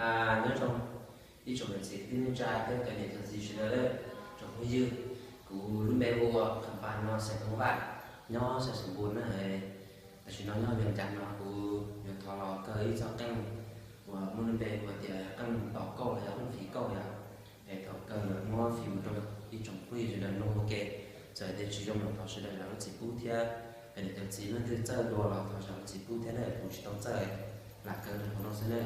Nyob zoo ib tsoom niam txiv kwv tij neej tsa thiab cov niam cov txiv sawv daws, tsoom phooj ywg. Kuv lub npe hu ua Qhas Npas no, xeem Hmoob Vaj, nyob xeem Xeem Npus na. Tam sim no nyob Vias Cas no kuv yuav thov los kaw ib txoj qeej uas muaj lub npe hu tias qeej tos kauj los yog qeej fiv kauj yom. Es thov kaw muab fiv mus rau ib tsoom phooj ywg sawv daws mloog ua ke. Txawm tias tsis zoo los thov sawv daws zam lub txim pub thiab, cov niam cov txiv leej twg txawj dua los thov zam lub txim pub thiab na, kuv tsis tau txawj, lam kaw rau hauv no xwb na.